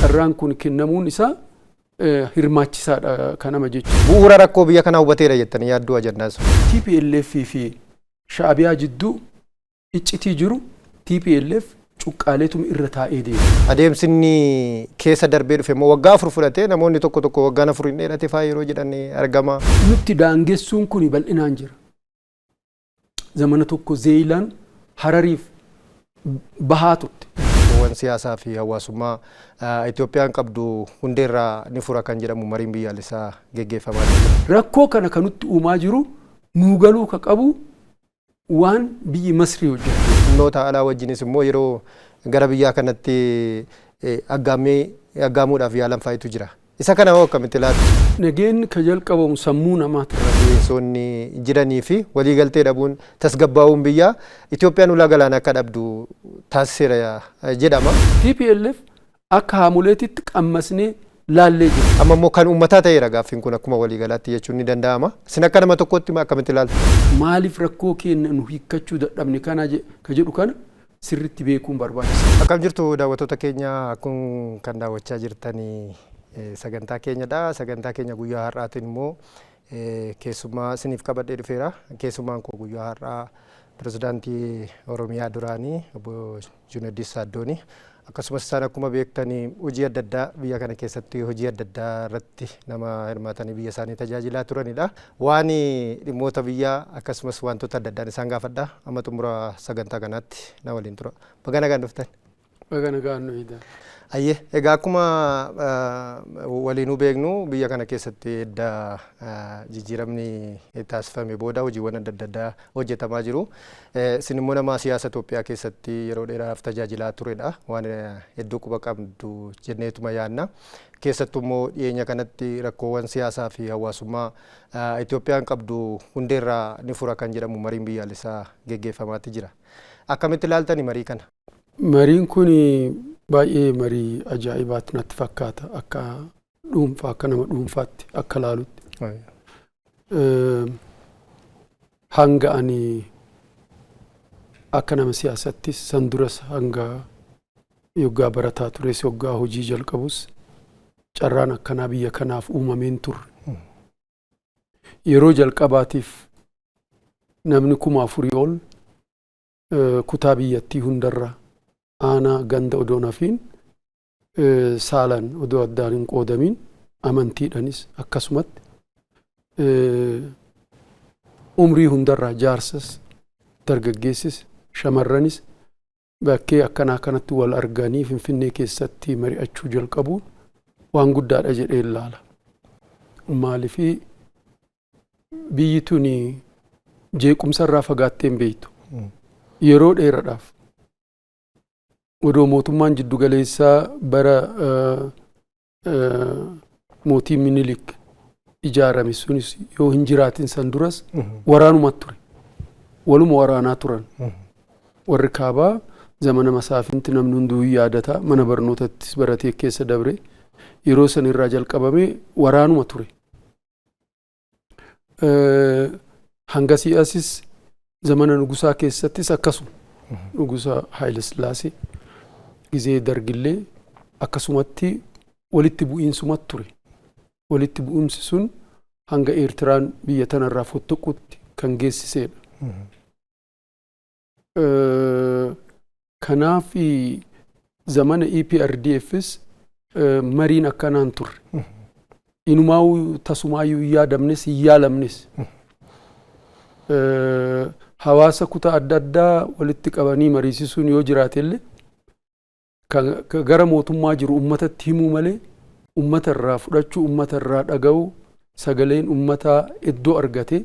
Carraan kun kennamuun isaa hirmaachisaadha kanama jechuudha. Bu'uura rakkoo biyya kanaa hubateera jettanii yaadduu ajandaan sun? TPLF fi Shaabiyaa jidduu iccitii jiru TPLF cuqqaaleetuma irra taa'ee deema. Adeemsi inni keessa darbee dhufe immoo waggaa 4 fudhatee, namoonni tokko tokko waggaan 4 hin dheerate fa'aa yeroo jedhan argama. Nutti daangessuun kun bal'inaan jira. Zamana tokko Zeeyilaan Harariif bahaa turte. Rakkoowwan siyaasaa fi hawaasummaa Itoophiyaan qabdu hundeerraa ni fura kan jedhamu mariin biyyaalessaa geggeeffamaa jira. Rakkoo kana kan nutti uumaa jiru nuu galuu ka qabu waan biyyi Masrii hojjettu. Humnoota alaa wajjinis immoo yeroo gara biyyaa kanatti aggaammii aggaamuudhaaf yaalan faayitu jira. Isa kana hoo akkamitti ilaaltu? Nageenni ka jalqabamu sammuu namaatirraa. Bu'iinsoonni jiranii fi waliigaltee dhabuun tasgabbaa'uun biyyaa Itoophiyaan ulaa galaanaa akka dhabdu taasiseera jedhama. TPLF akka haamuleetitti qammasnee laallee jirra. Amma immoo kan uummataa ta'eera gaaffiin kun akkuma waliigalaatti jechuun ni danda'ama. Isin akka nama tokkootti akkamitti ilaaltu? Maaliif rakkoo keenya nu hiikkachuu dadhabne kana ka jedhu kana sirritti beekuun barbaachisaadha. Akkam jirtu daawwattoota keenya? Kun kan daawwachaa jirtanii sagantaa keenyadha. Sagantaa keenya guyyaa har'aatiin immoo keessummaa isiniif qabadhee dhufeera. Keessummaan koo guyyaa har'aa pirezidaantii Oromiyaa duraanii obbo Junaddin Saaddooni. Akkasumas isaan akkuma beektanii hojii adda addaa biyya kana keessatti hojii adda addaa irratti nama hirmaatanii biyya isaanii tajaajilaa turanidha. Waan dhimmoota biyyaa akkasumas wantoota adda addaan isaan gaafadha. Amma xumura sagantaa kanaatti na waliin tura. Baga nagaan dhuftan. Baga nagaan nu eedan. Ayyee, egaa akkuma waliinuu beeknu biyya kana keessatti edda jijjiiramni taasifame booda hojiiwwan adda addaa hojjetamaa jiru. Isin immoo nama siyaasa Itoophiyaa keessatti yeroo dheeraaf tajaajilaa turedha. Waan hedduu quba qabdu jenneetuma yaadna. Keessattuu immoo dhiyeenya kanatti rakkoowwan siyaasaa fi hawaasummaa Itoophiyaan qabdu hundeerraa ni fura kan jedhamu mariin biyyaalessaa geggeeffamaatti jira. Akkamitti ilaaltani marii kana? Mariin kun baay'ee marii ajaa'ibaatti natti fakkaata, akka dhuunfaa, akka nama dhuunfaatti akka laalutti. Hanga ani akka nama siyaasattis, san duras hanga yoggaa barataa tures, yoggaa hojii jalqabus carraan akkanaa biyya kanaaf uumameen turre. Yeroo jalqabaatiif namni 4000 ol kutaa biyyattii hundarra, aanaa ganda odoo nafiin, saalan odoo addaan hin qoodamiin, amantiidhanis akkasumatti, umrii hundarraa jaarsas dargaggeessis shamarranis bakkee akkanaa kanatti wal arganii Finfinnee keessatti mari'achuu jalqabuun waan guddaadha jedhee ilaala. Maaliifii biyyi tuni jeequmsa irraa fagaattee hin beektu. Yeroo dheeraadhaaf odoo mootummaan jiddugaleessaa bara mootii Minilik ijaarame sunis yoo hin jiraatin, san duras waraanuma ture. Waluma waraanaa turan. Warri kaabaa zamana masaafinti namni hunduu hin yaadata, mana barnootattis baratee keessa dabre, yeroo san irraa jalqabamee waraanuma ture. Hangasii asis zamana nugusaa keessattis akkasuma, nugusa Haayile Sillaasee gizee dargillee akkasumatti walitti bu'iinsumatti ture. Walitti bu'umsi sun hanga Eertiraan biyya tanarraa fottoquutti kan geessisedha. Kanaaf zamana EPRDFs mariin akkanaan turre. Inumaa'uu tasumaayyuu hin yaadamnes, hin yaalamnes. Hawaasa kutaa adda addaa walitti qabanii mariisisuun yoo jiraate illee, kan gara mootummaa jiru uummatatti himuu malee, uummata irraa fudhachuu, uummata irraa dhaga'uu, sagaleen uummataa iddoo argate,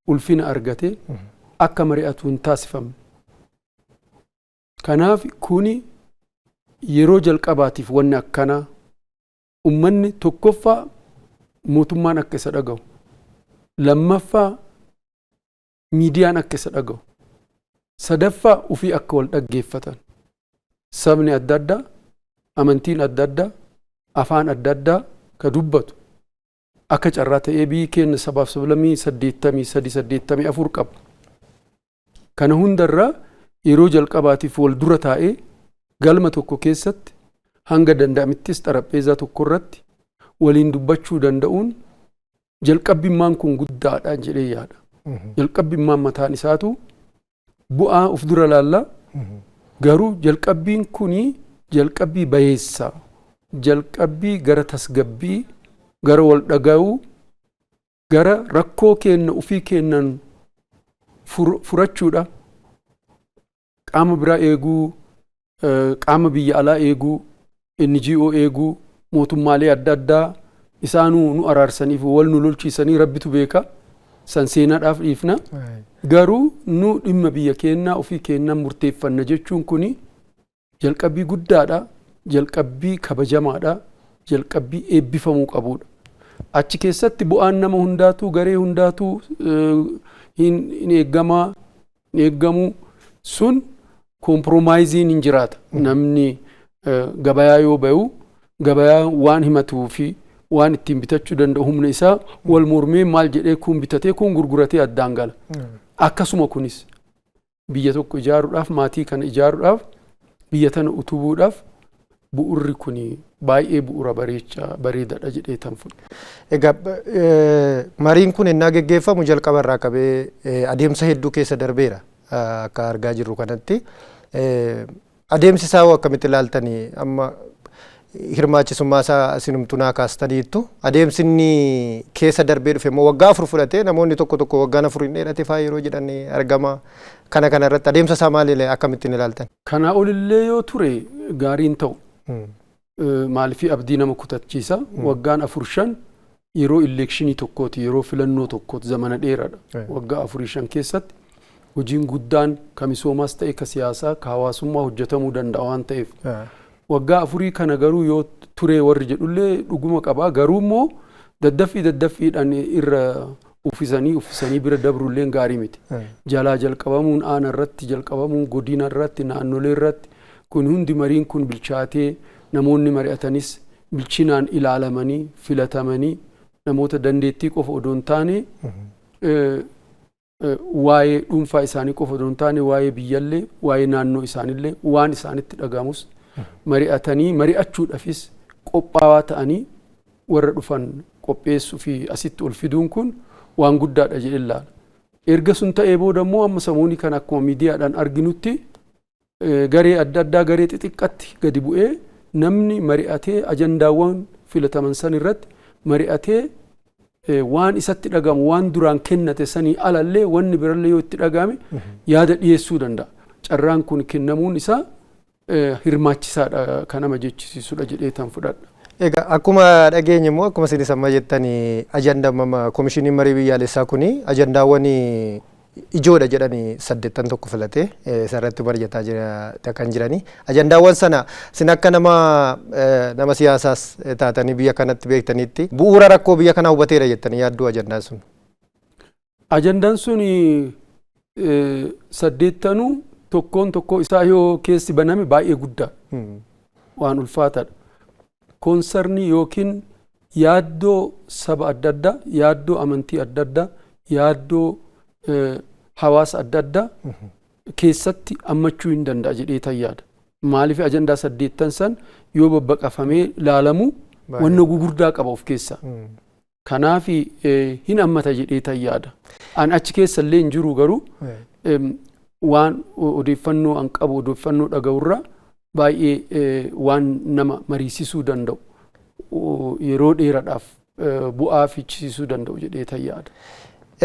ulfina argate akka mari'atu hin taasifamne. Kanaaf kuni yeroo jalqabaatiif wanni akkanaa uummanni tokkoffaa mootummaan akka isa dhaga'u, lammaffaa miidiyaan akka isa dhaga'u, sadaffaa ufii akka wal dhaggeeffatan, sabni adda addaa, amantiin adda addaa, afaan adda addaa ka dubbatu, akka carraa ta'ee biyyi keenya sabaaf sablammii 83, 84 qaba. Kana hundarraa yeroo jalqabaatiif wal dura taa'ee galma tokko keessatti Hanga danda'amittis xarapheezaa tokko irratti waliin dubbachuu danda'uun jalqabbimmaan kun guddaadha jedhee yaada. Jalqabbimmaan mataan isaatu bu'aa of dura laalla. Garuu jalqabbiin kuni jalqabbii bayeessaa, jalqabbii gara tasgabbii, gara wal dhaga'uu, gara rakkoo keenna ofii keennan furachuudha. Qaama biraa eeguu, qaama biyya alaa eeguu, NGO eeguu, mootummaalee adda addaa isaanuu nu araarsaniif wal nu lolchiisanii rabbitu beeka. San seenaadhaaf dhiifna. Garuu nu dhimma biyya keenyaa ofii keenyan murteeffanna jechuun kuni jalqabbii guddaadha. Jalqabbii kabajamaadha. Jalqabbii eebbifamuu qabudha. Achi keessatti bu'aan nama hundaatuu, garee hundaatuu hin eeggamaa, hin eeggamuu sun compromise-iin hin jiraata. Namni gabayaa yoo bahu gabayaa waan himatuu fi waan ittiin bitachuu danda'u humna isaa wal mormee maal jedhee kun bitatee kun gurguratee addaan gala. Akkasuma kunis biyya tokko ijaaruudhaaf, maatii kana ijaaruudhaaf, biyya tana utubuudhaaf bu'urri kun baay'ee bu'uura bareechaa bareedaadha jedhee tan fudhu. Egaa mariin kun ennaa geggeeffamu jalqaba irraa qabee adeemsa hedduu keessa darbeera akka argaa jirru kanatti. Adeemsi isaa hoo akkamitti ilaaltanii? Amma hirmaachisummaa isaa isinumtuu naa kaastaniittu. Adeemsi inni keessa darbee dhufe immoo waggaa 4 fudhatee, namoonni tokko tokko waggaan 4 hin dheerate faa yeroo jedhan argama. Kana irratti adeemsa isaa maali, akkamittiin ilaaltan? Kanaa olillee yoo ture gaariin ta'u. Maaliifii abdii nama kutachiisa. Waggaan 4 5 yeroo election tokkooti, yeroo filannoo tokkooti, zamana dheeraadha. Waggaa 4 5 keessatti hojiin guddaan ka misoomaas ta'e, ka siyaasaa, ka hawaasummaa hojjetamuu danda'a waan ta'eef. Waggaa 4 kana garuu yoo turee warri jedhullee dhuguma qabaa, garuu immoo daddaffii daddaffiidhaan irra uffisanii uffisanii bira dabrulleen gaarii miti. Jalaa jalqabamuun, aana irratti jalqabamuun, godina irratti, naannolee irratti, kun hundi mariin kun bilchaatee, namoonni mari'atanis bilchinaan ilaalamanii filatamanii, namoota dandeettii qofa odoo hin taane, waa'ee dhuunfaa isaanii qofa odoo hin taane, waa'ee biyyallee, waa'ee naannoo isaaniillee, waan isaanitti dhagahamus mari'atanii, mari'achuudhaafis qophaawaa ta'anii warra dhufan qopheessuu fi asitti ol fiduun kun waan guddaadha jedhee ilaala. Erga sun ta'ee booda immoo amma samoonni kan akkuma miidiyaadhaan arginutti garee adda addaa, garee xixiqqatti gadi bu'ee namni mari'atee, ajandaawwan filataman san irratti mari'atee, waan isatti dhagamu, waan duraan kennate sanii alallee wanni birallee yoo itti dhagame yaada dhiyeessuu danda'a. Carraan kun kennamuun isaa hirmaachisaadha kan nama jechisiisudha jedhee tan fudhadha. Egaa akkuma dhageenye immoo, akkuma isinis amma jettanii, ajandaa koomishiniin marii biyyaalessaa kuni ajandaawwan ijoodha jedhanii 81 filatee isarratti mari'ataa jira kan jiranii. Ajandaawwan sana isin akka nama siyaasaas taatanii biyya kanatti beektanitti bu'uura rakkoo biyya kanaa hubateera jettanii yaadduu ajandaan sun? Ajandaan sun saddeettanuu tokkoon tokkoo isaa yoo keessi baname baay'ee guddaa, waan ulfaataadha. Concern-ii yookiin yaaddoo saba adda addaa, yaaddoo amantii adda addaa, yaaddoo hawaasa adda addaa keessatti ammachuu hin danda'a jedhee tan yaada. Maaliif ajandaa saddeettan san yoo babbaqafamee ilaalamu wanna gugurdaa qaba of keessaa. Kanaaf hin ammata jedhee tan yaada. An achi keessa illee hin jiru, garuu waan odeeffannoo an qabu, odeeffannoo dhaga'urraa baay'ee waan nama mariisisuu danda'u, yeroo dheeraadhaaf bu'aa fichisiisuu danda'u jedhee tan yaada.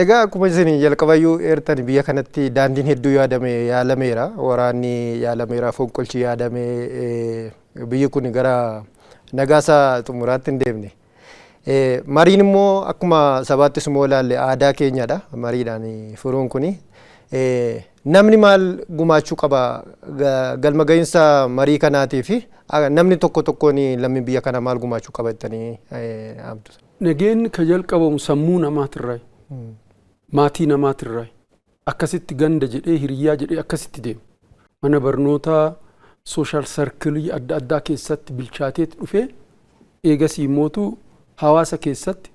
Egaa akkuma isin jalqabayyuu eertan, biyya kanatti daandiin hedduu yaadame yaalameera. Waraanni yaalameera, fonqolchi yaadame, biyyi kun gara nagaasa xumuraatti hin deemne. Mariin immoo akkuma sabaattis immoo ilaalle aadaa keenyadha mariidhaan furuun kuni. Namni maal gumaachuu qaba galma gahinsa marii kanaatii fi namni tokko tokkoon lammiin biyya kana maal gumaachuu qaba jettanii abdu? Nageenyi ka jalqabamu sammuu namaatirraa, maatii namaatirraa, akkasitti ganda jedhee, hiriyyaa jedhee akkasitti deema. Mana barnootaa, social circle-ii adda addaa keessatti bilchaateetti dhufee, eegasii mootu hawaasa keessatti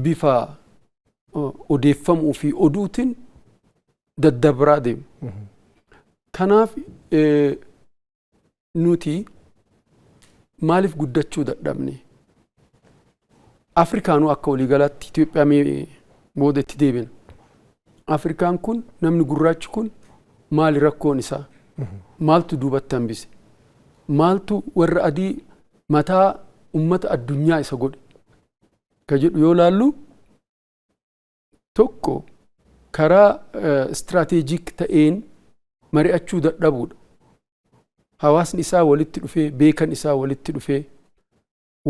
bifa odeeffamuu fi oduutiin daddabraa deema. Kanaaf nuti Maaliif guddachuu dadhabne? Afrikaanuu akka waliigalaatti, Itoophiyaa mee booda itti deebina. Afrikaan kun, namni gurraachi kun maali rakkoon isaa? Maaltu duubatti hambise? Maaltu warra adii mataa ummata addunyaa isa godhe? Ka jedhu yoo laallu, tokko karaa strategic ta'een mari'achuu dadhabuudha. Hawaasni isaa walitti dhufee, beekan isaa walitti dhufee,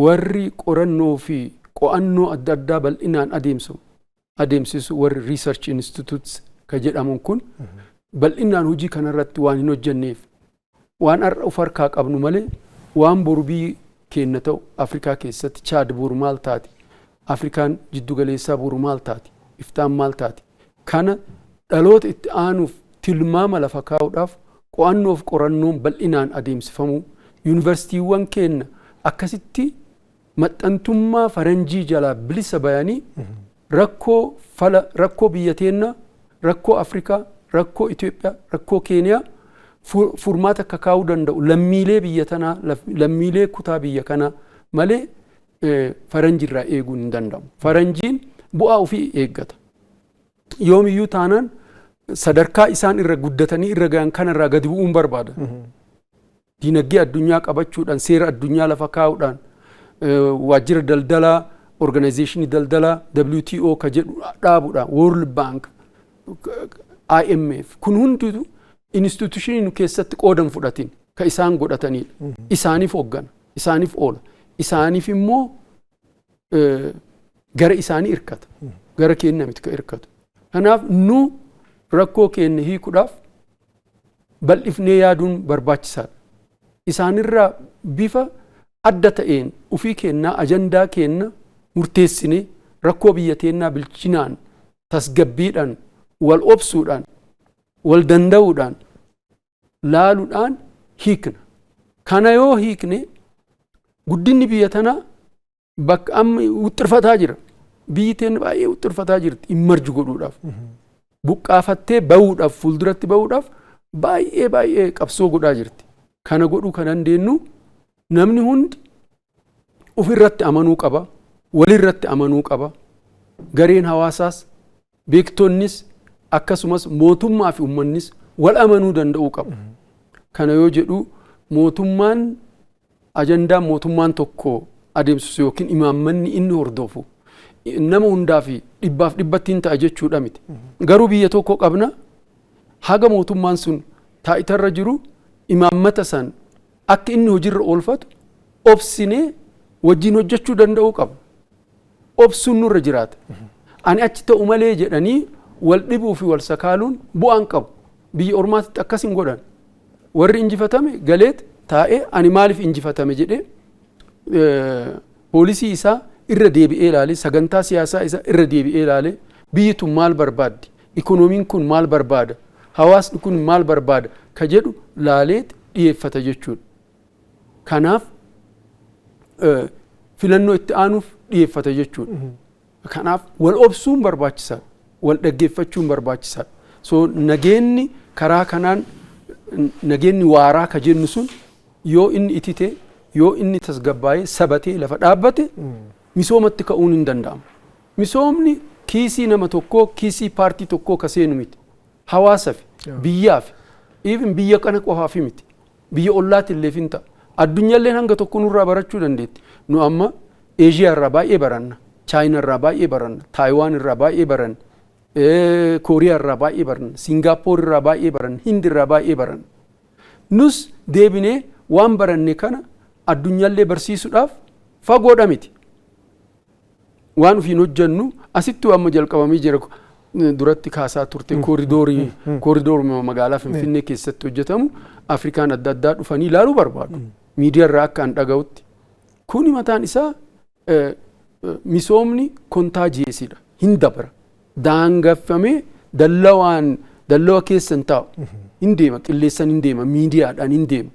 warri qorannoo fi qo'annoo adda addaa bal'inaan adeemsisu, warri research institutes ka jedhamu kun bal'inaan hojii kanarratti waan hin hojjenneef, waan har'a of harkaa qabnu malee waan boru biyyi keenya ta'u, Afrikaa keessatti Chaad boru maal taati, Afrikaan jiddugaleessaa boru maal taati, iftaan maal taati, kana dhaloota itti aanuuf tilmaama lafa kaa'uudhaaf qo'annoof qorannoon bal'inaan adeemsifamuu, yuunivarsiitiiwwan keenya akkasitti maxxantummaa faranjii jalaa bilisa bayanii rakkoo fala, rakkoo biyya teennaa, rakkoo Afrikaa, rakkoo Itoophiyaa, rakkoo Keeniyaa furmaata akka kaa'uu danda'u lammiilee biyya tanaa, lammiilee kutaa biyya kanaa malee faranjiirraa eeguun hin danda'amu. Faranjiin bu'aa ofii eeggata. Yoomiyyuu taanaan sadarkaa isaan irra guddatanii irra gahan kanarraa gadi bu'uun barbaada. Diinagdee addunyaa qabachuudhaan, seera addunyaa lafa kaa'uudhaan, waajjira daldalaa, organization daldalaa WTO ka jedhu dhaabuudhaan, World Bank, IMF, kun hunditu institution nu keessatti qoodan fudhatin ka isaan godhatanidha. Isaaniif hoggana, isaaniif oola, isaaniif immoo gara isaanii hirkata, gara keenya miti ka hirkatu. Kanaaf nu rakkoo keenya hiikuudhaaf bal'ifnee yaaduun barbaachisaadha. Isaanirraa bifa adda ta'een ofii keenyaa ajandaa keenya murteessinee, rakkoo biyya teennaa bilchinaan, tasgabbiidhaan, wal obsuudhaan, wal danda'uudhaan laaluudhaan hiikna. Kana yoo hiikne guddinni biyya tanaa bakka amma wuxxirfataa jira. Biyyi teenya baay'ee wuxxirfataa jirti emerge godhuudhaaf. Buqqaafattee bahuudhaaf, fuulduratti bahuudhaaf baay'ee baay'ee qabsoo godhaa jirti. Kana godhuu kan dandeenyu namni hundi ofirratti amanuu qaba, walirratti amanuu qaba. Gareen hawaasaas, beektonnis, akkasumas mootummaa fi uummannis wal amanuu danda'uu qabu. Kana yoo jedhu, mootummaan, ajandaan mootummaan tokko adeemsisu yookiin imaammanni inni hordofu nama hundaa fi dhibbaaf dhibbatti hin ta'a jechuudha miti. Garuu biyya tokko qabna, haga mootummaan sun taayitarra jiru imaammata san akka inni hojiirra oolfatu obsinee wajjin hojjechuu danda'uu qaba. Obsuun nurra jiraata. Ani achi ta'u malee jedhanii wal dhibuu fi wal sakaaluun bu'aan qabu. Biyya ormaatitti akkas hin godhan. Warri injifatame galeet taa'ee ani maaliif injifatame jedhee policy isaa irra deebi'ee ilaalee, sagantaa siyaasaa isaa irra deebi'ee ilaalee, biyyi tun maal barbaaddi, ikoonomiin kun maal barbaada, hawaasni kun maal barbaada ka jedhu laaleet dhiyeeffata jechuudha. Kanaaf filannoo itti aanuuf dhiyeeffata jechuudha. Kanaaf wal obsuun barbaachisaadha. Wal dhaggeeffachuun barbaachisaadha. So nageenni karaa kanaan, nageenni waaraa ka jennu sun yoo inni itite, yoo inni tasgabbaa'ee sabatee lafa dhaabbate, misoomatti ka'uun hin danda'amu. Misoomni kiisii nama tokkoo, kiisii paartii tokkoo ka seenu miti. Hawaasafi, biyyaaf, even biyya kana qofaaf miti. Biyya ollaatti illee hin ta'a. Addunyaalleen hanga tokko nurraa barachuu dandeetti. Nu amma Eeshiyaa irraa baay'ee baranna. Chaayinaa irraa baay'ee baranna. Taayiwaan irraa baay'ee baranna. Kooriyaa irraa baay'ee baranna. Singaappoor irraa baay'ee baranna. Hindi irraa baay'ee baranna. Nus deebinee waan baranne kana addunyaallee barsiisuudhaaf fagoodha miti. Waan ofiin hojjennu asitti amma jalqabamee jira, duratti kaasaa turte, kooriidoorii magaalaa Finfinnee keessatti hojjetamu Afrikaan adda addaa dhufanii ilaaluu barbaadu. Miidiyaa irraa akka an dhaga'utti. Kuni mataan isaa misoomni contagiousidha. Hin dabra. Daangeffamee dallawaan dallawa keessa hin taa'u. Hin deema, qilleessaan hin deema, miidiyaadhaan hin deema.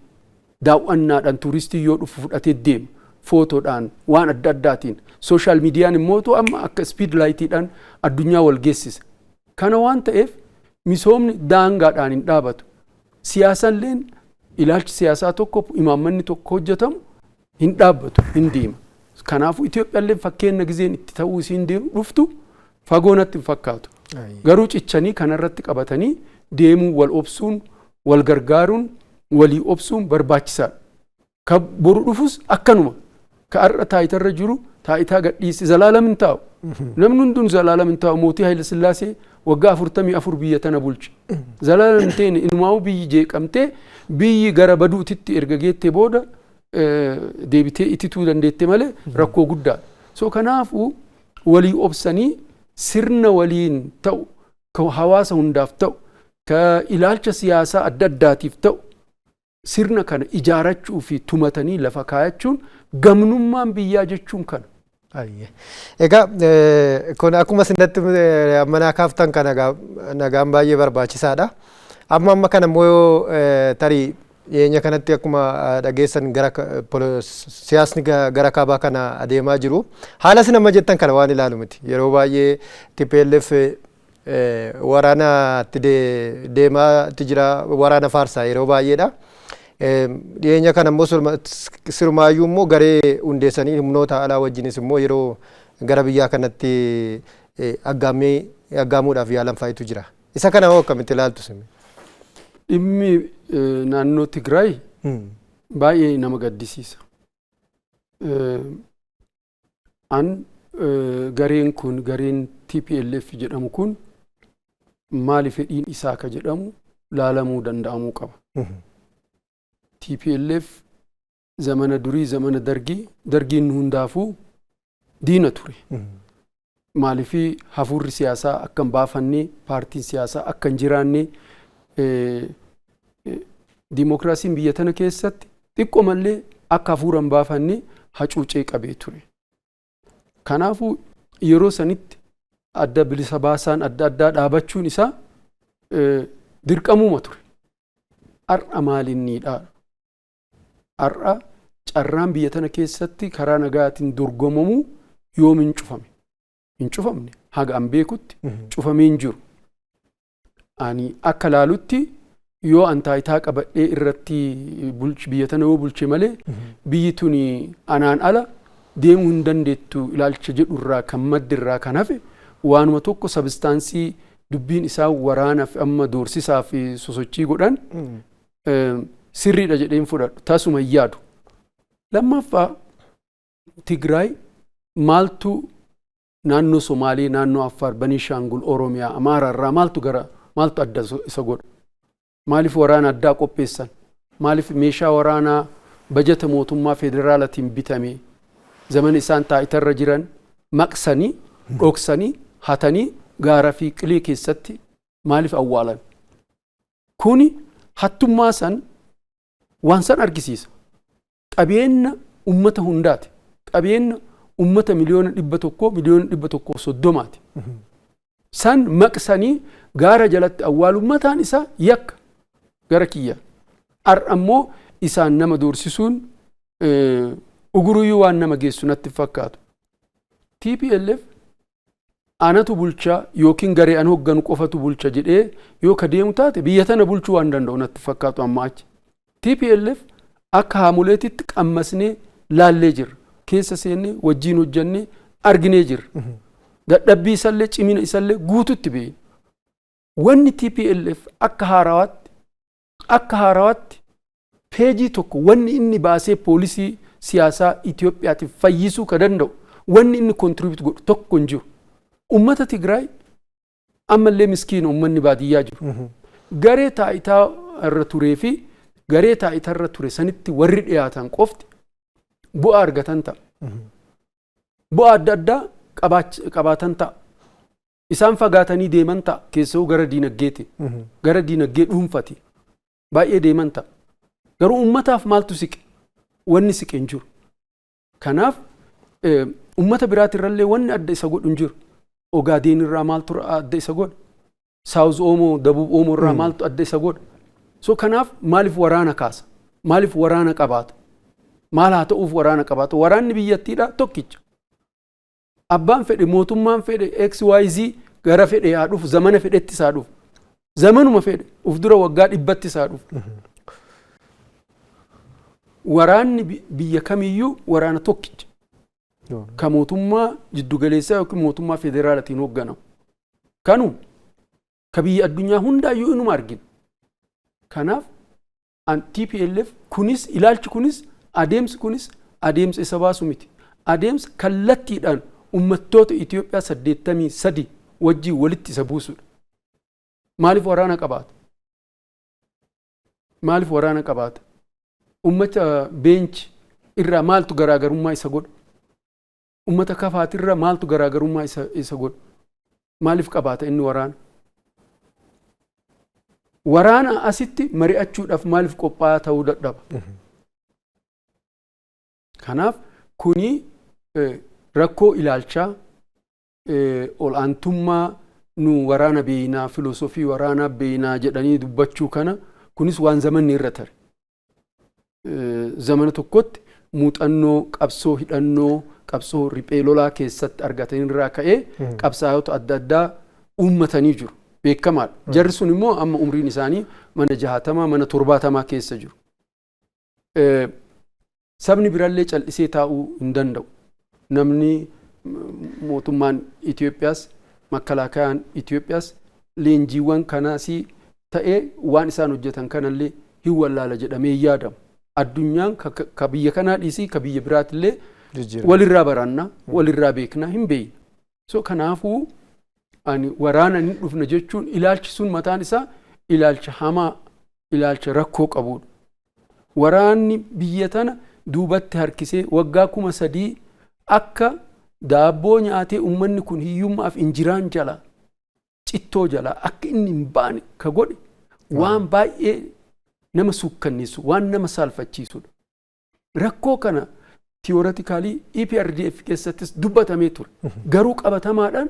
Daawwannaadhaan tuuristii yoo dhufu fudhatee deema. Footoodhaan, waan adda addaatiin. Social mediaan immoo amma akka speed lightiidhaan addunyaa wal geessisa. Kana waan ta'eef misoomni daangaadhaan hin dhaabatu. Siyaasaalleen ilaalchi siyaasaa tokko, imaammanni tokko hojjetamu Hin dhaabbatu, hin deema. Kanaafuu Itoophiyaallee fakkeenya gizeen itti ta'uu isiin deemu dhuftu fagoo natti hin fakkaatu. Garuu cichanii kanarratti qabatanii deemuu, wal obsuun, wal gargaaruun, walii obsuun barbaachisaadha. Ka boru dhufus akkanuma. Ka har'a taayitarra jiru taayitaa gadhiisi zalaalam hin taa'u. Namni hunduu zalaalam hin taa'u. Mootii Haayile Sillaasee waggaa 44 biyya tana bulche. Zalaalam hin teene. Inumaa'uu biyyi jeeqamtee, biyyi gara baduutitti erga geettee booda deebitee itituu dandeette malee rakkoo guddaadha. So kanaafuu walii obsanii sirna waliin ta'u, ka hawaasa hundaaf ta'u, ka ilaalcha siyaasaa adda addaatiif ta'u, sirna kana ijaarachuu fi tumatanii lafa kaayachuun gamnummaan biyyaa jechuun kana. Egaa kun akkuma isinatti ammanaa kaaftan kana, nagaan baay'ee barbaachisaadha. Amma amma kana immoo tarii dhiyeenya kanatti akkuma dhageessan gara siyaasni gara kaabaa kana adeemaa jiru. Haala isin amma jettan kana waan ilaalu miti. Yeroo baay'ee TPLF waraanatti deemaatti jira, waraana faarsaa yeroo baay'eedha. Dhiyeenya kana immoo sirumaayyuu immoo garee hundeessanii humnoota alaa wajjinis immoo yeroo gara biyyaa kanatti aggaammee aggaamuudhaaf yaalan faayitu jira. Isa kana hoo akkamitti ilaaltu isin? Dhimmi naannoo Tigraay baay'ee nama gaddisiisa. An gareen kun, gareen TPLF jedhamu kun, maali fedhiin isaa ka jedhamu laalamuu danda'amuu qaba. TPLF zamana durii, zamana Dargii, Dargiin hundaafuu diina ture. Maaliifii hafuurri siyaasaa akka hin baafannee, paartiin siyaasaa akka hin jiraanne, diimokiraasiin biyya tana keessatti xiqqoo mallee akka hafuura hin baafanne hacuucee qabee ture. Kanaafuu yeroo sanitti adda bilisa baasaan adda addaa dhaabachuun isaa dirqamuma ture. Har'a maalinniidha? Har'a carraan biyya tana keessatti karaa nagaatiin dorgomamuu yoom hin cufame? Hin cufamne, haga an beekutti cufamee hin jiru. Ani akka laalutti yoo an taayitaa qabadhee irratti biyya tana yoo bulche malee biyyi tuni anaan ala deemuu hin dandeettu ilaalcha jedhu irraa kan maddi irraa kan hafe, waanuma tokko substance dubbiin isaa waraanaaf amma doorsisaa fi sosochii godhan sirriidha jedheen fudhadhu, tasuma hin yaadu. Lammaffaa, Tigraay maaltu naannoo Somaalee, naannoo Affaar, Baniishaangul, Oromiyaa, Amaaraa irraa maaltu gara maaltu adda isa godha? Maaliif waraana addaa qopheessan? Maaliif meeshaa waraanaa bajata mootummaa federaalatiin bitame zaman isaan taayitarra jiran maqsanii, dhoksanii, hatanii gaara fi qilee keessatti maaliif awwaalan? Kuni hattummaa san waan san argisiisa. Qabeenya ummata hundaati. Qabeenya ummata 100,000,000, 130,000,000ti. San maqsanii gaara jalatti awwaalu mataan isaa yakka gara kiyya. Har'a immoo isaan nama doorsisuun uguruyyuu waan nama geessu natti fakkaatu. TPLF anatu bulchaa yookiin garee an hoogganu qofatu bulcha jedhee yoo ka deemu taate biyya tana bulchuu waan danda'u natti fakkaatu amma achi. TPLF akka haamuleetitti qammasnee laallee jirra. Keessa seennee wajjiin hojjannee arginee jirra. Dadhabbii isallee cimina isallee guututti beekna. Wanni TPLF akka haarawaatti peejii tokko wanni inni baasee poolisii siyaasaa Itoophiyaatiif fayyisuu ka danda'u, wanni inni contribute godhu tokko hin jiru. Ummata Tigraay ammallee miskiina, ummanni baadiyyaa jiru. Garee taayitaa irra turee fi garee taayitaa irra ture sanitti warri dhiyaatan qofti bu'aa argatan ta'a. Bu'aa adda addaa qabaatan ta'a. Isaan fagaatanii deeman ta'a, keessa'uu gara diinaggeeti. Gara diinaggee dhuunfati. Baay'ee deeman ta'a. Garuu ummataaf maaltu siqe? Wanni siqe hin jiru. Kanaaf ummata biraatirrallee wanni adda isa godhu hin jiru. Ogaadeen irraa maaltu adda isa godha? South Oomoo, Dabub Oomoo irraa maaltu adda isa godha? So kanaaf maaliif waraana kaasa? Maaliif waraana qabaata? Maal haa ta'uuf waraana qabaata? Waraanni biyyattiidha tokkicha. Abbaan fedhe, mootummaan fedhe, XYZ gara fedhe haa dhufu, zamana fedhettis haa dhufu. Zamanuma fedhe uf dura waggaa 100ttis haa dhufu. Waraanni biyya kamiyyuu waraana tokkicha. Ka mootummaa jiddugaleessaa yookiin mootummaa federaalatiin hoogganamu. Kanuma ka biyya addunyaa hundaayyuu inuma argina. Kanaaf TPLF kunis, ilaalchi kunis, adeemsi kunis adeemsa isa baasu miti. Adeemsa kallattiidhaan uummattoota Itoophiyaa 83 wajjin walitti isa buusudha. Maaliif waraana qabaata? Maaliif waraana qabaata? Uummata Beenchi irraa maaltu garaagarummaa isa godha? Uummata Kafaatirraa maaltu garaagarummaa isa godha? Maaliif qabaata inni waraana? Waraana asitti mari'achuudhaaf maaliif qophaa'aa ta'uu dadhaba? Kanaaf kuni rakkoo ilaalchaa, ol'aantummaa, nu waraana beeynaa, filoosofii waraanaa beeynaa jedhanii dubbachuu kana, kunis waan zamanni irra tare. Zamana tokkotti muuxannoo qabsoo hidhannoo, qabsoo riphee lolaa keessatti argatan irraa ka'ee qabsaa'ota adda addaa uummatanii jiru. Beekamaadha. Jarri sun immoo amma umriin isaanii mana 60, mana 70 keessa jiru. Sabni birallee cal'isee taa'uu hin danda'u. Namni mootummaan Itoophiyaas, makkalaakayaan Itoophiyaas leenjiiwwan kanaasii ta'ee waan isaan hojjetan kanallee hin wallaala jedhamee hin yaadamu. Addunyaan ka biyya kanaa dhiisii ka biyya biraatillee walirraa baranna, walirraa beekna, hin beekna. So kanaafuu ani waraana hin dhufna jechuun, ilaalchi sun mataan isaa ilaalcha hamaa, ilaalcha rakkoo qabudha. Waraanni biyya tana duubatti harkisee waggaa 3000 akka daabboo nyaatee uummanni kun hiyyummaaf injiraan jala, cittoo jala akka inni hin baane ka godhe waan baay'ee nama suukkanneessu, waan nama saalfachiisudha. Rakkoo kana theoretically EPRDF keessattis dubbatamee ture. Garuu qabatamaadhaan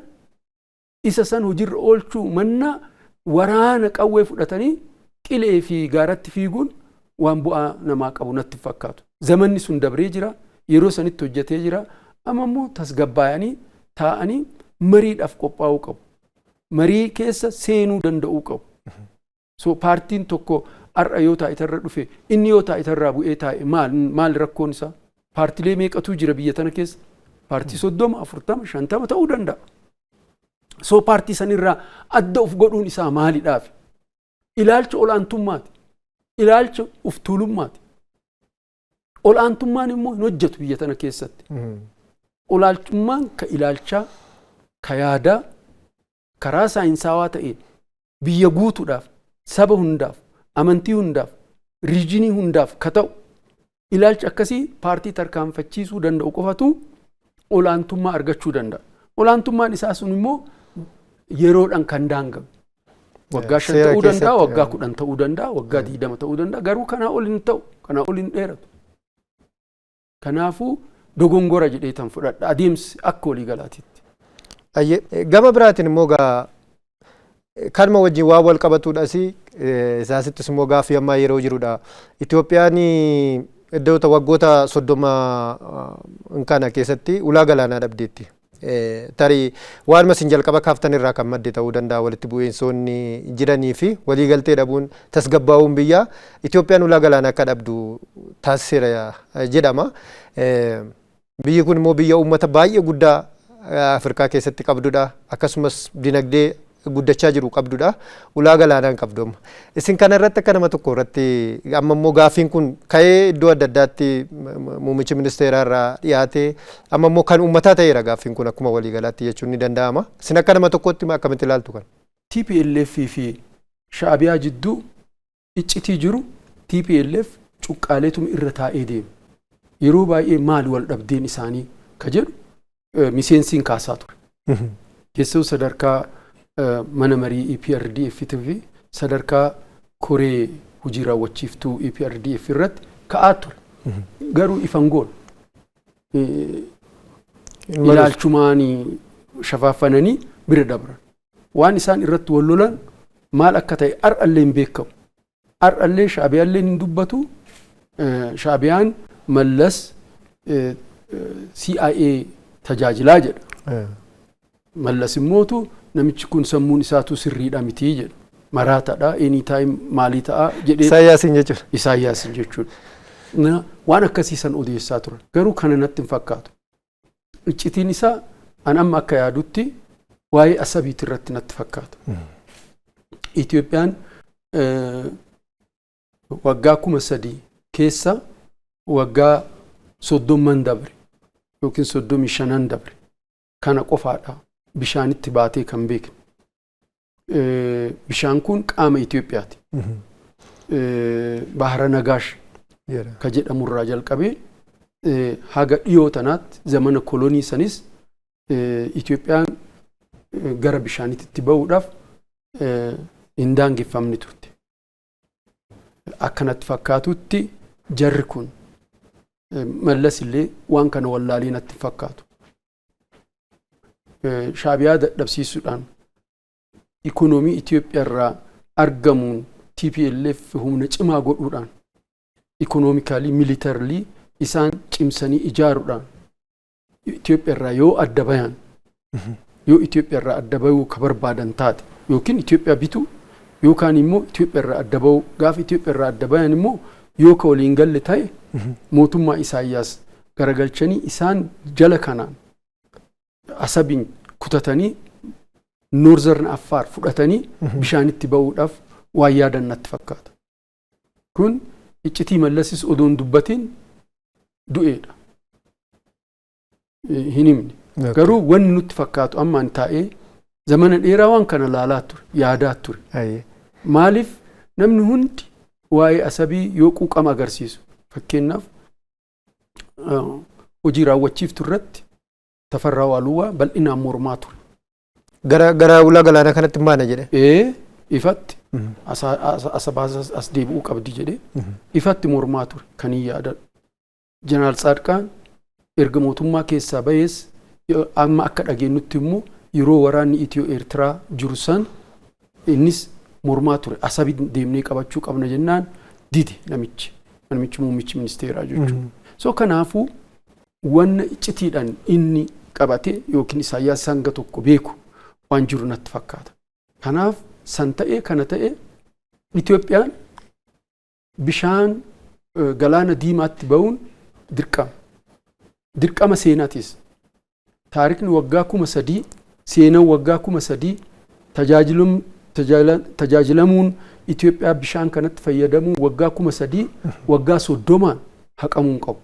isa san hojiirra oolchuu mannaa waraana qawwee fudhatanii qilee fi gaaratti fiiguun waan bu'aa namaa qabu natti fakkaatu. Zamanni sun dabree jira. Yeroo sanitti hojjetee jira. Amma immoo tasgabbaayanii taa'anii mariidhaaf qophaa'uu qabu. Marii keessa seenuu danda'uu qabu. So paartiin tokko har'a yoo taayitarra dhufe, inni yoo taayitarraa bu'ee taa'e, maal maal rakkoon isaa? Paartilee meeqatu jira biyya tana keessa? Paartii 30, 40, 50 ta'uu danda'a. So paartii sanirraa adda of godhuun isaa maalidhaaf? Ilaalcha ol'aantummaati. Ilaalcha of tuulummaati. Ol'aantummaan immoo hin hojjetu biyya tana keessatti. Ol'aantummaan ka ilaalchaa, ka yaadaa, karaa saayinsaawaa ta'een biyya guutuudhaaf, saba hundaaf, amantii hundaaf, region hundaaf ka ta'u, ilaalcha akkasii paartii tarkaanfachiisuu danda'u qofatu olaantummaa argachuu danda'a. Olaantummaan isaa sun immoo yeroodhaan kan daangamu. Waggaa 5 ta'uu danda'a, waggaa 10 ta'uu danda'a, waggaa 20 ta'uu danda'a. Garuu kanaa ol hin ta'u, kanaa ol hin dheeratu. Kanaafuu dogongora jedhee tan fudhadha adeemsi akka waliigalaatitti. Gama biraatiin immoo gaa kanuma wajjin waan wal qabatudhas, isaasittis immoo gaaffii ammaa yeroo jirudha. Itoophiyaan iddoota waggoota 30 kana keessatti ulaa galaanaa dhabdeetti. Tarii waanuma isin jalqaba kaaftan irraa kan madde ta'uu danda'a, walitti bu'iinsoonni jiranii fi waliigaltee dhabuun, tasgabbaa'uun biyyaa Itoophiyaan ulaa galaanaa akka dhabdu taasiseera jedhama. Biyyi kun immoo biyya uummata baay'ee guddaa Afrikaa keessatti qabdudha. Akkasumas dinagdee guddachaa jiru qabdudha. Ulaa galaanaa hin qabdu amma. Isin kana irratti akka nama tokko irratti, amma immoo gaaffiin kun ka'ee iddoo adda addaatti muummichi ministeeraa irraa dhiyaatee, amma immoo kan uummataa ta'eera gaaffiin kun akkuma waliigalaatti jechuun ni danda'ama. Isin akka nama tokkotti akkamitti ilaaltu kana? TPLF fi Shaabiyaa jidduu iccitii jiru TPLF cuqqaaleetuma irra taa'ee deema. Yeroo baay'ee maali wal dhabdeen isaanii ka jedhu miseensiin kaasaa ture. Keessattuu sadarkaa mana marii EPRDF fi sadarkaa koree hojii raawwachiiftuu EPRDF irratti ka'aa ture. Garuu ifan goon ilaalchumaan shafaafananii bira dabran. Waan isaan irratti wal lolan maal akka ta'e har'allee hin beekamu. Har'allee Shaabiyaallee hin dubbatu. Shaabiyaan Mallas CIA tajaajilaa jedha. Mallas immootu namichi kun sammuun isaatu sirriidha mitii jedha. Maraataadha, anytime maalii ta'a jedhee. Isaayyaasiin jechuudha. Isaayyaasiin jechuudha. Waan akkasii san odeessaa turan. Garuu kana natti hin fakkaatu. Iccitiin isaa an amma akka yaadutti waa'ee Asabiiti irratti natti fakkaata. Itoophiyaan waggaa 3000 keessa waggaa 30 dabre yookiin 35 dabre kana qofaadha bishaanitti baatee kan beekne. Bishaan kun qaama Itoophiyaati. Bahara Nagaash ka jedhamurraa jalqabee haga dhiyoo tanaatti zamana kolonii sanis Itoophiyaan gara bishaanitti bahuudhaaf hin daangeffamne turte. Akkanatti fakkaatutti jarri kun, Mallas illee waan kana wallaalee natti fakkaatu. Shaabiyaa dadhabsiisuudhaan ikonoomii Itoophiyaa irraa argamuun TPLF humna cimaa godhuudhaan, economically, militarily isaan cimsanii ijaaruudhaan Itoophiyaa irraa yoo adda bayan, yoo Itoophiyaa irraa adda bayuu ka barbaadan taate, yookiin Itoophiyaa bituu yookaan immoo Itoophiyaa irraa adda bahuu, gaafa Itoophiyaa irraa adda bayan immoo yoo ka waliin galle ta'e mootummaa Isaayyaas garagalchanii isaan jala kanaan Asabiin kutatanii Northern Affaar fudhatanii bishaanitti ba'uudhaaf waan yaadan natti fakkaata. Kun iccitii Mallasis odoon dubbatiin du'eedha. Hin himne. Garuu wanni nutti fakkaatu ammaan taa'ee zamana dheeraa waan kana laalaa ture, yaadaa ture. Maaliif namni hundi waa'ee Asabii yoo quuqama agarsiisu, fakkeenyaaf hojii raawwachiiftu irratti Tafarraa Waaluwaa bal'inaan mormaa ture. Gara ulaa galaanaa kanatti hin baane jedhe. Ee, ifatti Asabaa as deebi'uu qabdi jedhee ifatti mormaa ture kan hin yaadadhu. Jeneraal Tsaadqaan erga mootummaa keessaa bahees, amma akka dhageenyutti immoo yeroo waraanni Itiyoo Eertiraa jiru san innis mormaa ture. Asabi deemnee qabachuu qabna jennaan dide namichi muummichi ministeeraa jechuudha. So kanaafuu wanna iccitiidhaan inni qabate yookiin Isaayyaas hanga tokko beeku waan jiru natti fakkaata. Kanaaf san ta'ee kana ta'ee Itoophiyaan bishaan galaana diimaatti ba'uun dirqama. Dirqama seenaatis. Taarikni waggaa 3000, seenaan waggaa 3000, tajaajilamuun Itoophiyaa bishaan kanatti fayyadamuun waggaa 3000 waggaa 30n haqamuu hin qabu.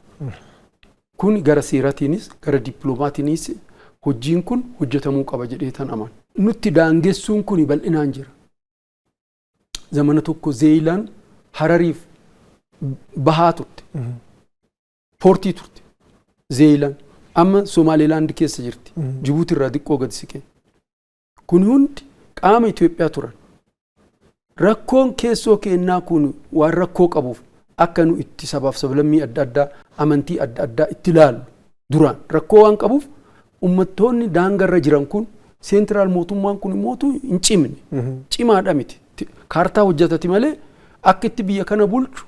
Kun gara seeraatiinis gara dippiloomaatiinis hojiin kun hojjetamuu qaba jedhee tan amana. Nutti daangessuun kun bal'inaan jira. Zamana tokko Zeeyilaan Harariif bahaa turte. Poortii turte. Zeeyilaan amma Somaalilaand keessa jirti. Jibuuti irraa xiqqoo gadi siqee. Kun hundi qaama Itoophiyaa turan. Rakkoon keessoo kennaa kun waan rakkoo qabuuf akka nu itti sabaaf sablammii adda addaa, amantii adda addaa itti ilaallu duraan rakkoo waan qabuuf, uummattoonni daangarra jiran kun, central mootummaan kun immootu hin cimne. Cimaadha miti. Kaartaa hojjetati malee akka itti biyya kana bulchu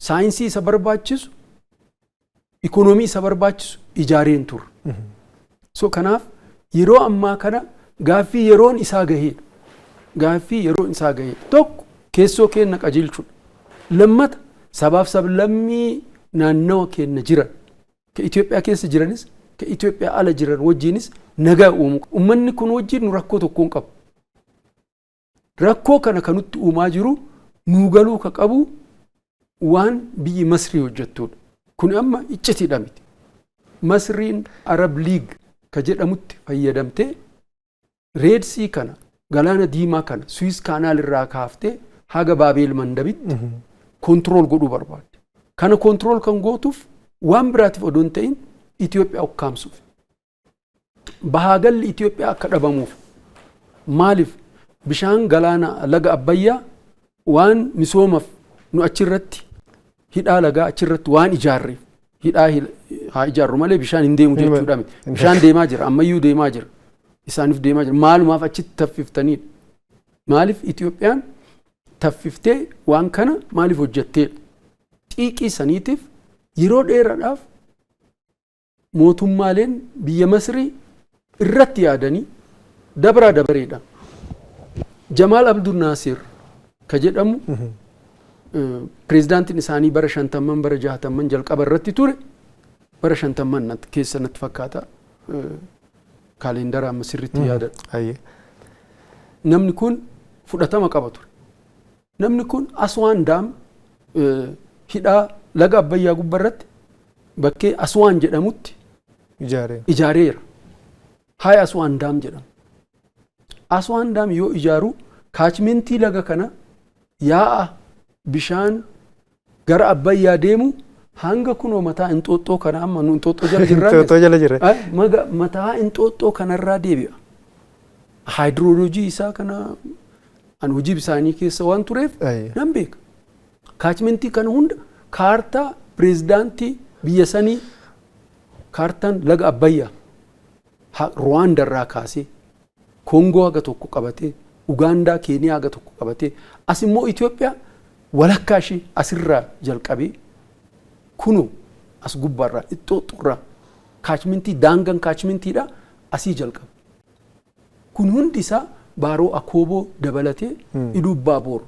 saayinsii isa barbaachisu, ikonoomii isa barbaachisu ijaaree hin turre. So kanaaf yeroo ammaa kana gaaffii yeroon isaa gaheedha. Gaaffii yeroon isaa gaheedha. Tokko, keessoo keenya qajeelchuudha. Lammata, sabaaf sablammii naannawa keenya jiran, ka Itoophiyaa keessa jiranis ka Itoophiyaa ala jiran wajjinis nagaa uumu. Uummanni kun wajjin nu rakkoo tokko hin qabu. Rakkoo kana kan nutti uumaa jiru nuu galuu ka qabu waan biyyi Masrii hojjettudha. Kun amma iccitiidha miti. Masriin Arab League ka jedhamutti fayyadamtee Red Sea kana, galaana diimaa kana, Suez Canal irraa kaaftee haga Baabeel Mandabitti control godhuu barbaadde. Kana control kan gootuuf waan biraatiif odoo hin ta'in Itoophiyaa ukkaamsuuf. Bahaagalli Itoophiyaa akka dhabamuuf. Maaliif bishaan galaana laga Abbayyaa waan misoomaaf nu achirratti hidhaa lagaa achirratti waan ijaarreef, hidhaa haa ijaarru malee bishaan hin deemu jechuudha miti. Bishaan deemaa jira, ammayyuu deemaa jira. Isaaniif deemaa jira. Maalumaaf achitti taffiftaniidha? Maaliif Itoophiyaan taffiftee waan kana maaliif hojjetteedha? Xiiqii saniitiif yeroo dheeraadhaaf mootummaaleen biyya Masrii irratti yaadanii dabraa dabareedha. Jamaal Abdul Naasir ka jedhamu Pireezidaantiin isaanii bara 50n, bara 60n jalqaba irratti ture, bara 50n keessa natti fakkaata, kaalendara amma sirriitti yaadadha. Namni kun fudhatama qaba ture. Namni kun Aswaan Dam, hidhaa laga Abbayyaa gubbarratti bakkee Aswaan jedhamutti ijaareera. High Aswaan Dam jedhama. Aswaan Dam yoo ijaaru catchmentii laga kana, yaa'a bishaan gara Abbayyaa deemu, hanga kunoo mataa Inxooxxoo kana, amma nu Inxooxxoo jala jirra. Inxooxxoo jala jirra. Mataa Inxooxxoo kanarraa deebi'a. Hydrology isaa kana an hojii bisaanii keessa waan tureef nan beeka. Catchmentii kana hunda kaartaa pireezidaantii biyya sanii, kaartaan laga Abbayyaa Ruwaandarraa kaasee Koongoo haga tokko qabatee, Ugaandaa, Keeniyaa haga tokko qabatee, as immoo Itoophiyaa walakkaa ishee asirraa jalqabee kunoo as gubbaarraa Inxooxxoorraa catchmentii, daangaan catchmentiidha asii jalqaba. Kun hundi isaa Baaroo Akooboo dabalatee Iluu Abbaaboor,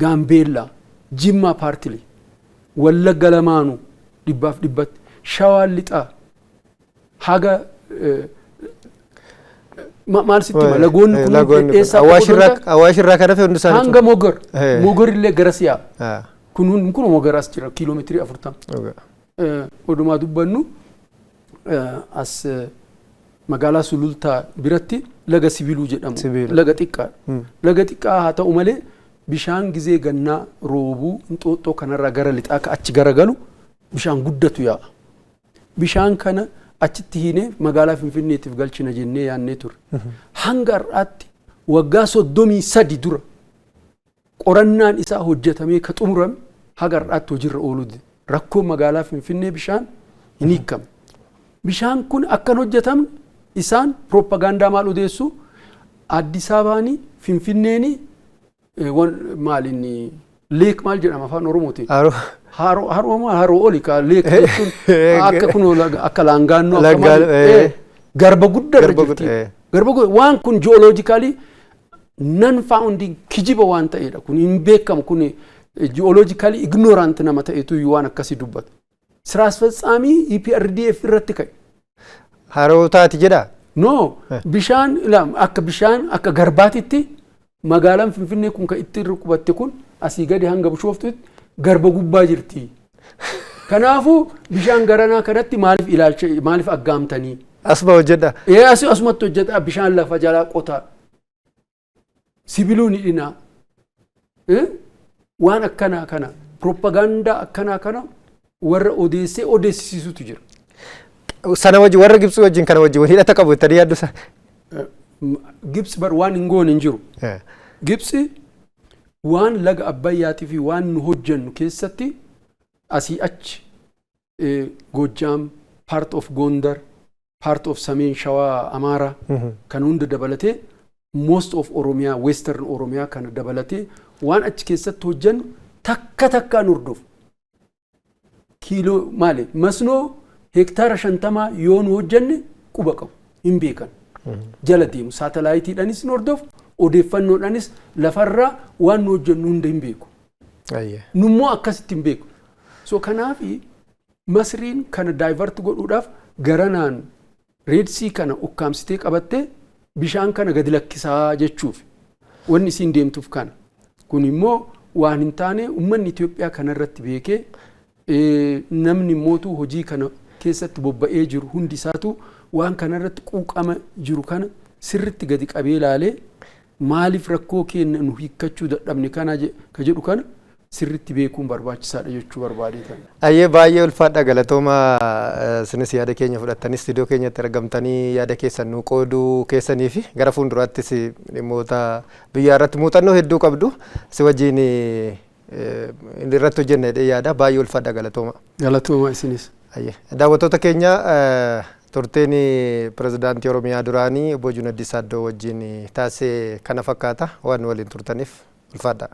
Gaambeellaa, Jimmaa partly, Wallagga lamaanuu dhibbaaf dhibbatti, Shawaan lixaa haga maal sitti hima, lagoonni kun eessaa? Awaash irraa kan hafe hundi isaanii. Hanga Mogor, Mogor illee gara siyaa. Kun kun Mogor as jira, kiiloomeetirii 40. Odumaa dubbannu as magaalaa Sulultaa biratti laga Sibiluu jedhamu laga xiqqaadha. Laga xiqqaa haa ta'u malee bishaan gizee gannaa roobuu Inxooxxoo kanarraa gara lixaa akka achi garagalu bishaan guddatu yaa'a. Bishaan kana achitti hiinee magaalaa Finfinneetiif galchina jennee yaannee turre. Hanga har'aatti waggaa 33 dura qorannaan isaa hojjetamee ka xumurame haga har'aatti hojiirra ooluu dide. Rakkoon magaalaa Finfinnee bishaan hin hiikamne. Bishaan kun akkan hojjetamne isaan piroopagaandaa maal odeessu? Addis Ababaanii Finfinneeni maal inni lake maal jedhama afaan Oromootiin? Haroo, haroo maal, haroo oli ka lake jechuun akka kunoo akka Laangaannoo akka maal garba guddaa irra jirti. Garba guddaa waan kun geologically non founding kijiba waan ta'edha. Kun hin beekamu, kun geologically ignorant nama ta'etu waan akkasii dubbata. ስራ አስፈጻሚ EPRDF irratti ka'e. Haroo taati jedha. No, bishaan akka bishaan akka garbaatitti magaalaan Finfinnee kun kan itti irra qubatte kun asii gadi hanga Bishooftutti garba gubbaa jirti. Kanaafuu bishaan garanaa kanatti maaliif ilaalcha, maaliif aggaamtanii? Asuma hojjedha. Ee, asii asumatti hojjeta, bishaan lafa jalaa qotaa. Sibiluu ni dhinaa. Waan akkanaa kana, piroopagaandaa akkanaa kana warra odeessee odeessisiisutu jira. Sana wajjin, warra Gibxii wajjin, kana wajjin hidhata qabu jettanii yaaddu isa? Gibxi bar waan hin goone hin jiru. Gibxi waan laga Abbayyaatii fi waan nu hojjennu keessatti asii achi Goojjaam, part of Gondar, part of Sameen Shawaa, Amaaraa kan hunda dabalatee most of Oromiyaa, Western Oromiyaa kana dabalatee waan achi keessatti hojjennu takka takkaan hordofu. Kiiloo maali, masnoo hektaara 50 yoo nu hojjenne quba qabu, hin beekan. Jala deemu, saatalaayitiidhaanis hin hordofu, odeeffannoodhaanis lafarraa waan nu hojjennu hunda hin beeku. Nummoo akkasitti hin beeku. So kanaafi Masriin kana divert godhuudhaaf garanaan Red Sea kana ukkaamsitee qabattee bishaan kana gadi lakkisaa jechuuf wanni isiin deemtuuf kana. Kun immoo waan hin taane. Uummanni Itoophiyaa kanarratti beekee, namni mootuu hojii kana keessatti bobba'ee jiru hundi isaatu waan kanarratti quuqama jiru kana sirritti gadi qabee ilaalee, maaliif rakkoo keenya nu hiikkachuu dadhabne kana ka jedhu kana sirritti beekuun barbaachisaadha jechuu barbaadeetan. Ayyee, baay'ee ulfaadha, galatooma. Isinis yaada keenya fudhattanii istiidiyoo keenyatti argamtanii yaada keessan nu qooduu keessanii fi gara fuulduraattis dhimmoota biyyaa irratti muuxannoo hedduu qabdu, si wajjin irratti hojjenna jedhee yaada. Baay'ee ulfaadha, galatooma. Galatooma isinis. Ayyee, daawwattoota keenya, turteen pirezidaantii Oromiyaa duraanii obbo Junaddii Saaddoo wajjin taasise kana fakkaata. Waan waliin turtaniif ulfaadha.